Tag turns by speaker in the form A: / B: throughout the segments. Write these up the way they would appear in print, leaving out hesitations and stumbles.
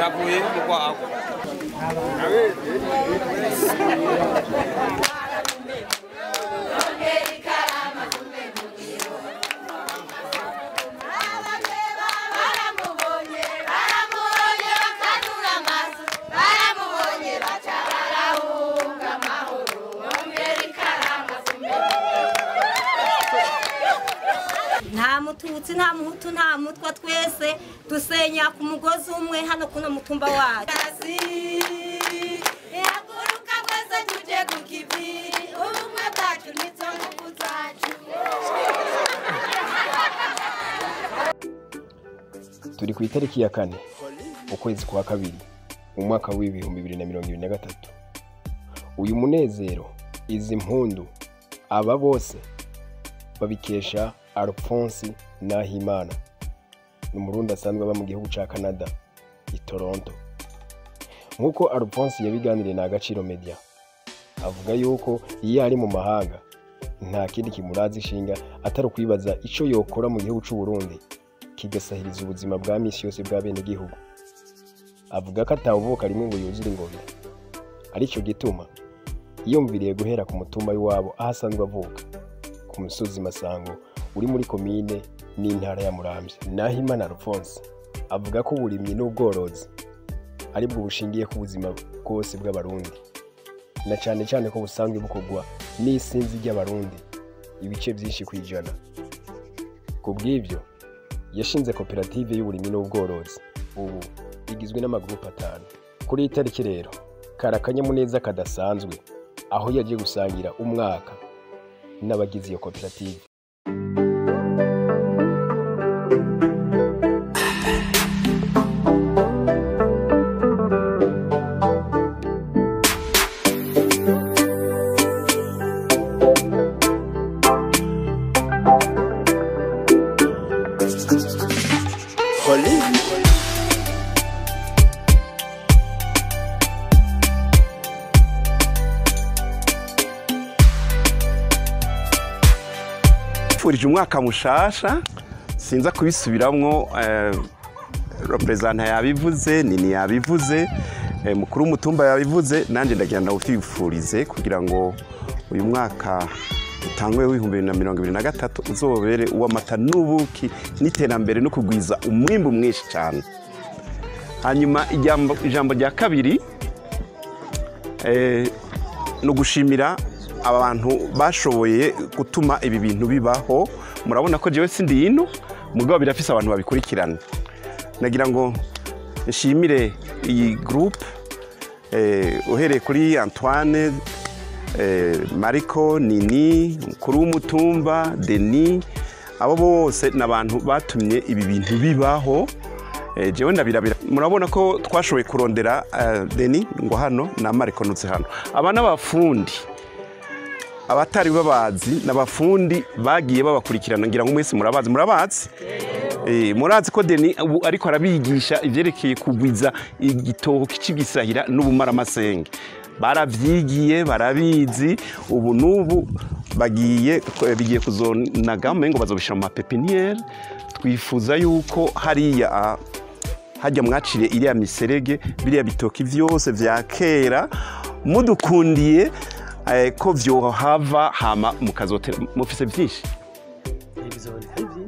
A: Turavuye mu kwago.
B: Nta mututsi nta muhutu nta mutwa, twese dusenya ku mugozi umwe hano kuno mutumba wacu.
C: Haguruka mwese tuje ku kivi, ubumwe bwacu nizo nguvu zacu.
D: Turi ku itariki ya 4 ukwezi kwa 2 mu mwaka w'2023. Uyu munezero, izi mpundu, aba bose babikesha Alphonse Nahimana, ni umurundi asanzwe aba mu gihugu ca Canada i Toronto. Nk'uko Alphonse yabiganiriye na Agaciro Media, avuga yuko iyo ari mu mahanga nta kindi kimuraza ishinga atari ukwibaza ico yokora mu gihugu c'u Burundi kigasahiriza ubuzima bwa misi yose bwa bene gihugu. Avuga ko atawuvuka rimwe ngo yuzure ingobyi, arico gituma yiyumviriye guhera ku mutumba w'iwabo aho asanzwe avuka, ku musozi Masango uri muri komine n'intara ya Muramvya. Nahimana Alphonse avuga ko uburimyi n'ubworozi aribwo bushingiye ku buzima bwose bw'abarundi, na cane cane ko busanzwe bukorwa n'isinzi ry'abarundi ibice byinshi kwijana. Kubw'ivyo yashinze koperative y'uburimyi n'ubworozi, ubu igizwe n'amagrupe 5. Kuri iyi tariki rero kari akanyamuneza kadasanzwe aho yagiye gusangira umwaka n'abagize iyo koperative.
E: Furije umwaka mushasha, sinza kubisubiramwo. Representant yabivuze, nini yabivuze, mukuru w'umutumba yabivuze, nanje ndagira ndawufurize kugira ngo uyu mwaka utangwe w'2023 uzobere uw'amata n'ubuki n'iterambere no kugwiza umwimbu mwinshi cyane. Hanyuma ijambo rya kabiri no gushimira abantu bashoboye gutuma ibi bintu bibaho. Murabona ko jewe sindi ino, mugabo birafise abantu babikurikirana. Nagira ngo nshimire iyi groupe, uhereye kuri Antoine, Mariko, Nini, mukuru w'umutumba, Denis, abo bose n'abantu batumye ibi bintu bibaho. Jewe ndabirabira. Murabona ko twashoboye kurondera Denis ngo hano na Mariko nutse hano. Aba n'abafundi abatari babazi n'abafundi bagiye babakurikirana, ngira ngo mwese murabazi, murabazi. Murazi ko Denis ubu ariko arabigisha ivyerekeye kugwiza igitoki c'igisahira n'ubumaramasenge. Baravyigiye, barabizi, ubu n'ubu bagiye bigiye kuzonaga ngo bazobishira mu mapepiniere. Twifuza yuko hariya hajya mwacire iriya miserege, biriya bitoki vyose vya kera mudukundiye ko vyohava hama mukazotera mufise vyinshi,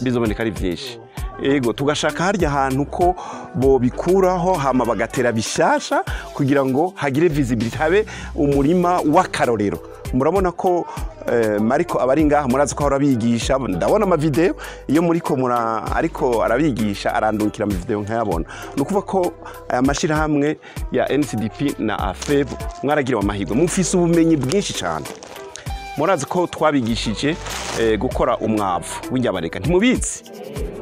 E: bizoboneka ari vyinshi. Ego tugashaka harya hantu ko bobikuraho hama bagatera bishasha kugira ngo hagire visibility, habe umurima w'akarorero. Murabona ko Mariko abari ngaha, murazi ko arabigisha, ndabona ama video iyo muriko mura ariko arabigisha, arandukira ama video nkayabona. Nukuvuga ko aya mashira hamwe ya NCDP na AFEB mwaragira amahirwe, mufise ubumenyi bwinshi cyane. Murazi ko twabigishije gukora umwavu w'inyabareka, ntimubizi?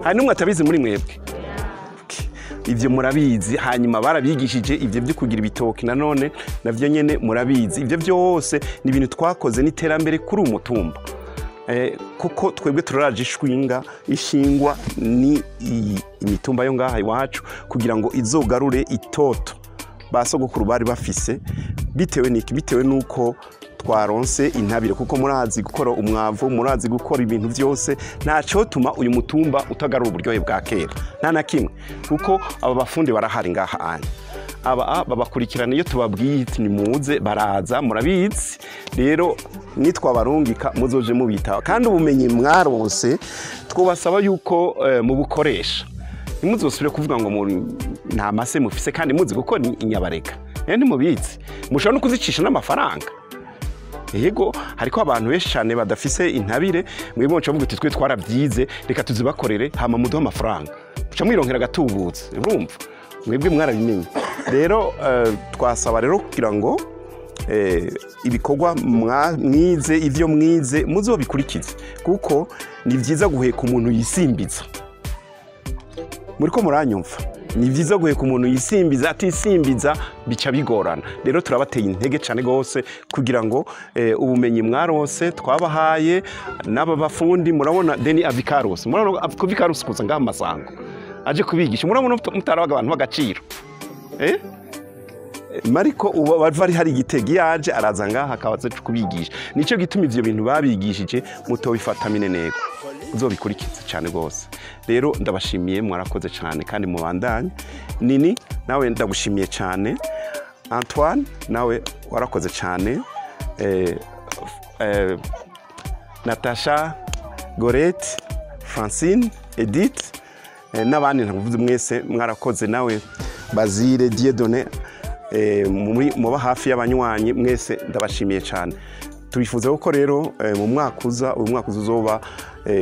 E: Hari numwe atabizi muri mwebwe? Ivyo murabizi. Hanyuma barabigishije ivyo byo kugira ibitoki nanone navyo nyene murabizi. Ivyo byose ni ibintu twakoze n'iterambere kuri umutumba, kuko twebwe turaraje ishwinga ishingwa ni imitumba yo ngaha iwacu kugira ngo izogarure itoto. ba sogokuru bari bafise, bitewe n'iki? Bitewe n'uko twaronse intabire, kuko murazi gukora umwavu, murazi gukora ibintu byose. Ntacyo tuma uyu mutumba utagarura uburyohe bwa kera, nta na kimwe, kuko aba bafundi barahari ngaha anya aba babakurikirana. Iyo tubabwiye iti nimuze baraza, murabizi. Rero nitwabarungika muzoje mubitaba, kandi ubumenyi mwaronse twubasaba yuko mubukoresha. Ntimuzosubire kuvuga ngo nta mase mufise kandi muzi gukora inyabareka. Rero ntimubizi, mushobora no kuzicisha n'amafaranga. Yego, hariko abantu benshi cyane badafise intabire, mwebwe muca muvuga uti twe twarabyize, reka tuzibakorere hama muduhe amafaranga, muca mwironkera agatubutse. Urumva mwebwe mwarabimenye. Rero twasaba rero kugira ngo ibikorwa mwize, ivyo mwize muzobikurikize, kuko ni vyiza guheka umuntu yisimbiza. Muriko muranyumva? Ni vyiza guheka umuntu yisimbiza, atisimbiza bica bigorana. Rero turabateye intege cyane gose kugira ngo ubumenyi mwaronse twabahaye n'aba bafundi. Murabona Deni Avikaros, murabona Avikaros kuza ngaha masango aje kubigisha, murabona mutarabaga abantu bagaciro. Mariko ubu bari hari igitego yaje araza ngaha akabaza kubigisha. Nico gituma ivyo bintu babigishije mutobifata minenego, uzobikurikiza cyane gose. Rero ndabashimiye, mwarakoze cyane kandi mubandanye. Nini nawe ndagushimiye cyane, Antoine nawe warakoze cyane, Natasha, Gorette, Francine, Edith, n'abandi ntavuze, mwese mwarakoze. Nawe Bazire, Dieudonné, muba hafi y'abanywanyi, mwese ndabashimiye cyane. Tubifuza ko rero mu mwaka uza, uyu mwaka uzoba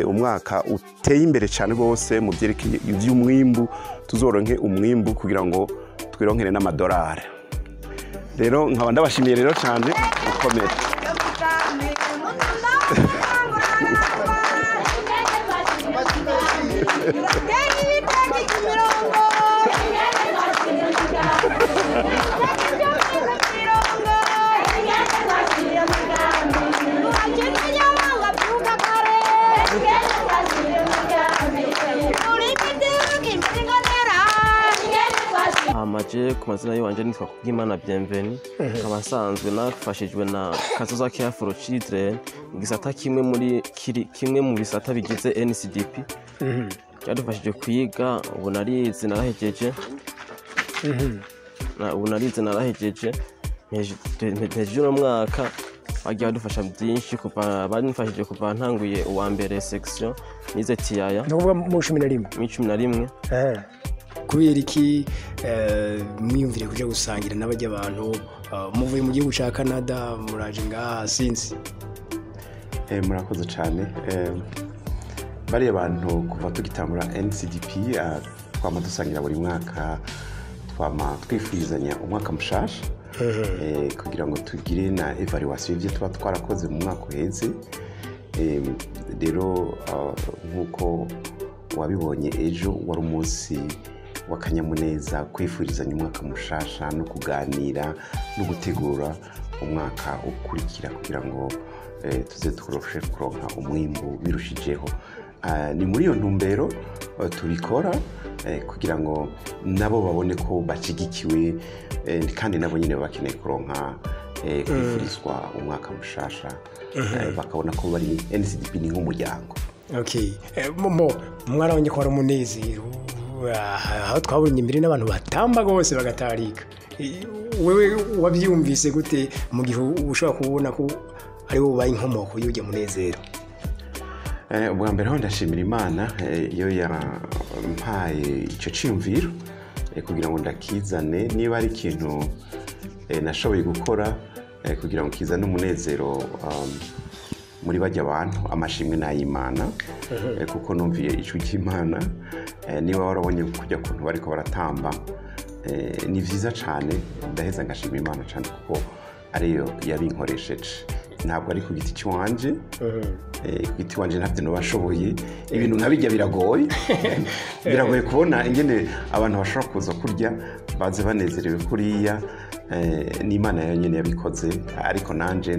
E: umwaka uteye imbere cyane rwose mu byerekeye iby'umwimbu, tuzoronke umwimbu kugira ngo twironkere n'amadolari. Rero nkaba ndabashimiye rero cyane, ukomere.
A: Amaje ku mazina y'iwanje nitwa Kubwimana Bienvenu, nkaba nsanzwe nafashijwe na Kazoza Care for Children mu gisata kimwe muri kimwe mu bisata bigize NCDP. Byadufashije kwiga, ubu narize narahejeje. Ubu narize narahejeje, mpejeje uno mwaka. Bagiye badufasha byinshi, kuva banifashije kuva ntanguye uwa mbere section nize tiyaya.
D: Ni ukuvuga mu 11.
A: Mu 11.
D: Kubera iki mwiyumvire kuja gusangira n'abajya abantu muvuye mu gihugu ca Canada muraje ngaha sinzi?
E: Murakoze cyane. Bariya bantu kuva tugitangura NCDP twama dusangira buri mwaka, twama twifurizanya umwaka mushasha, kugira ngo tugire na evaluation y'ibyo tuba twarakoze mu mwaka uheze. Rero nk'uko wabibonye ejo wari umunsi w'akanyamuneza, kwifurizanya umwaka mushasha no kuganira no gutegura umwaka ukurikira kugira ngo tuze turushe kuronka umwimbu birushijeho. Ni muri iyo ntumbero tubikora, kugira ngo nabo babone ko bashigikiwe, kandi nabo nyine bakeneye kuronka kwifurizwa umwaka mushasha, bakabona ko bari NCDP ni nk'umuryango.
D: Okay. Mwarabonye ko hari umunezero aho twabonye imbere n'abantu batamba rwose bagatarika. Wewe wabyumvise gute mu gihe ushobora kubona ko ari wowe ubaye inkomoko y'ujya munezero?
E: Ubwa mbere ho ndashimira Imana iyo yampaye icyo cyiyumviro kugira ngo ndakizane, niba ari ikintu nashoboye gukora kugira ngo kizane umunezero muri bajya abantu, amashimwe n'ay'Imana, kuko numviye ijwi ry'Imana. Niba warabonye kujya kuntu bariko baratamba, ni vyiza cyane, ndaheza ngashima Imana cyane kuko ariyo yabinkoresheje. Ntabwo ari ku giti cy'iwanje, ku giti wanje ntabyo nabashoboye, ibintu nkabijya biragoye. Biragoye kubona ingene abantu bashobora kuza kurya baze banezerewe kuriya. Ni Imana yonyine yabikoze, ariko nanje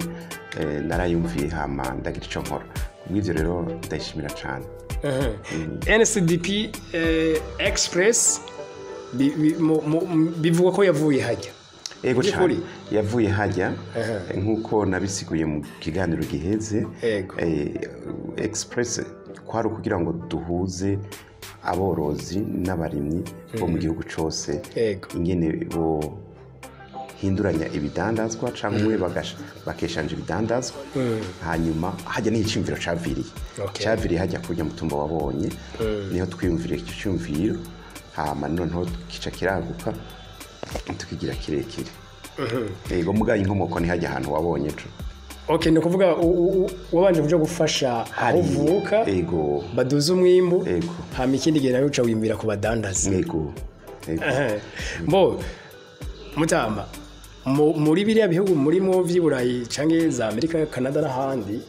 E: narayumviye hama ndagira icyo nkora. Kubw'ivyo rero ndayishimira cyane.
D: NCDP Express bivugwa ko yavuye hajya.
E: Ego
D: By'ukuri?
E: cyane, yavuye hajya nk'uko nabisiguye mu kiganiro giheze. Express kwari ukugira ngo duhuze aborozi n'abarimyi bo mu gihugu cyose, ingene bo hinduranya ibidandazwa cyangwa bakeshanja ibidandazwa. Hanyuma hajya niho icyumviro caviriye. Caviriye hajya kurya mutumba wabonye, niho twiyumviriye icyo cyumviro, hama noneho kica kiraguka tukigira kirekire. Yego, mugaye inkomoko ni hajya ahantu wabonye ejo.
D: Okay, ni ukuvuga wabanje kuja gufasha aho uvuka baduza umwimbu, hama ikindi gihe nawe uca wiyumvira ku badandaza.
E: Yego. Yego.
D: Bo mutama, muri biriya bihugu murimo vy'i Burayi canke za Amerika, Canada n'ahandi,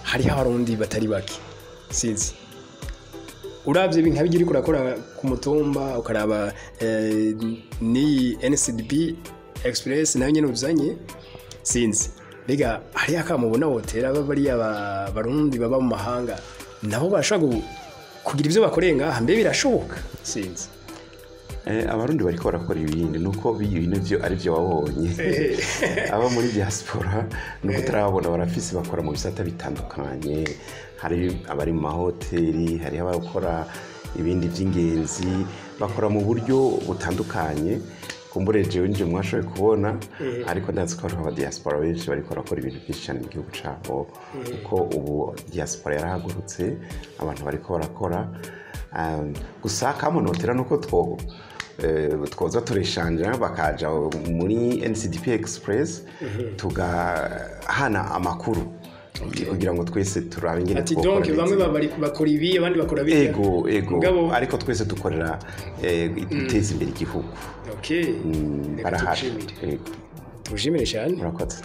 D: hariho Abarundi batari bake. Sinzi, uravye ibintu nka uriko urakora ku mutumba, ukaraba n'iyi NCDP Express nayo nyene uzanye, sinzi, mbega hariho akamo ubona wotera bariya Barundi baba mu mahanga, nabo bashobora kugira ivyo bakoreye ngaha? Mbe birashoboka? Sinzi.
E: Abarundi bariko barakora ibindi, nuko ibintu vyo ari byo wabonye. Aba muri diaspora nuko utarababona, barafise, bakora mu bisata bitandukanye. Hari abari mu mahoteli, hari abakora ibindi by'ingenzi, bakora mu buryo butandukanye. Kumbure jewe nje mwashoboye kubona, ariko ndazi ko hariho aba diaspora benshi bariko barakora ibintu byinshi cyane mu gihugu cabo, kuko ubu diaspora yarahagurutse, abantu bariko barakora. Gusa kamunotera nuko twoza tureshanja, bakaja muri NCDP Express, tugahana amakuru kugira ngo twese turabe ingene
D: Ati
E: twokora
D: donc bamwe
E: neza.
D: bakora ibi, abandi bakora biriya.
E: Ego.
D: Mugabo
E: Ariko twese dukorera guteza imbere igihugu.
D: Reka
E: Barahari.
D: tugushimire.
E: Ego.
D: Tugushimire cyane.
E: Murakoze.